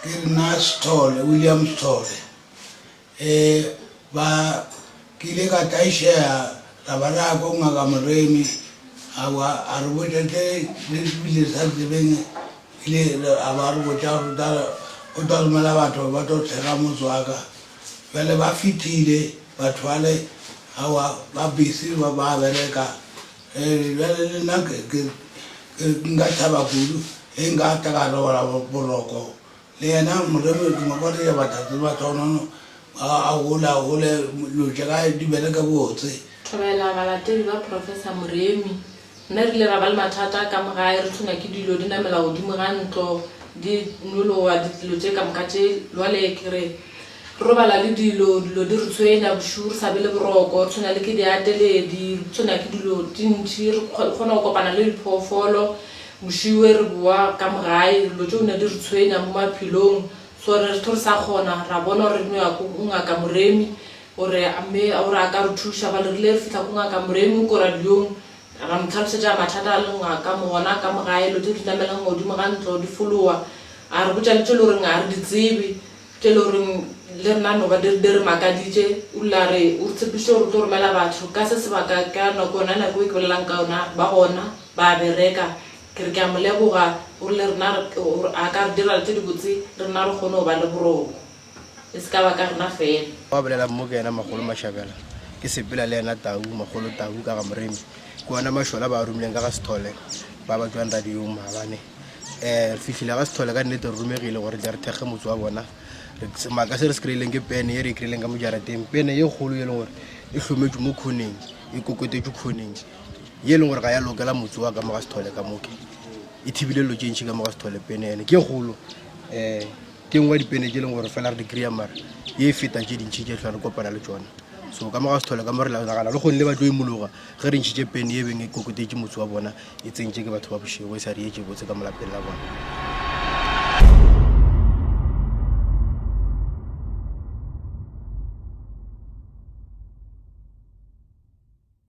Ke nna Sithole, William Sithole. E, ba, ke ile ka tlaišega, ra ba ra ya ko Ngaka Moremi, a ba a re botša tše re bile sa tsebeng, ile a ba re botša gore o tla, o tla romela batho ba tlo thekga motse wa ka. Bjale ba fithile batho bale, aowa, ba busy ba, ba bereka. E, bjale le nna ke, ke, ke, nka thaba kudu ge nka tla ka robala boroko. Le yena Moremi ke mo kwa re batla tseba thonono, a, a gole, a gole, dilo tša ka di bereke botse. Thobela balatedi ba Professor Moremi. Nna re ile ra ba le mathata ka mo gae, re tshwenywa ke dilo di namela godimo ga ntlo, di nologa, dilo tše ka moka tše. Jwale ke re Re robala le dilo, dilo di re tshwenya bošego, re sa be le boroko, re tshwenya le ke diateledi, re tshwenya ke dilo tše ntši, re kgona go kopana le diphoofolo bošego ge re boa ka mo gae, dilo tšeo ne di re tshwenya mo maphelong. So re re tho re sa kgona, ra bona gore re no ya ko ngaka Moremi gore mme gore a ka re thuša. Bjale re ile re fihla ko ngaka Moremi ko radiong, ra mo tlhalosetša mathata a leng ka mo gona ka mo gae, dilo tše di namelang godimo ga ntlo di fologa, a re botša le tše e le goreng ga re di tsebe. Tše e le goreng le rena no ba di re makaditše. O rile a re, O re tshepišitše gore o tlo romela batho ka se sebaka, ka nako yona nako e ke bolelang ka yona, ba gona, ba a bereka. Ke re ke a mo leboga gore le rena gore a ka re direla tše dibotse, le rena re kgone go ba le boroko, e se ka ba ka rena fela. Wa bolelang mo ke yena Makgolo Mashabela, ke sepela le yena Tau, Makgolo Tau ka ga Moremi. Ke ona mašola ba a romileng ka ga Sethole, ba ba tšwang radiong maabane. Um re fihlile ga Sethole ka nnete re romegile gore tle re thekge motse wa bona. Semaka se re se kry-ileng ke pene ye re e kry-ileng ka mo jarateng, pene ye kgolo ye e leng gore e hlometšwe mo khoneng, e kokotetšwe khoneng, ye e leng gore ga ya lokela motse wa ka mo ga Sethole ka moke. E thibile dilo tše ntši ka mo ga Sethole pene ene ke e kgolo. Um ke nngwe ya dipene tše e leng gore fela re di kry-a mara ye e feta tše dintši tše hlwa re kopana le tšona. So ka mo ga Sethole ka mo re nagana le kgonne ba tlo imologa ge re ntšhitše pene ye beng e kokotetše motse wa bona. E tsentše ke batho ba bošego e sa re etše botse ka mo lapeng la bona.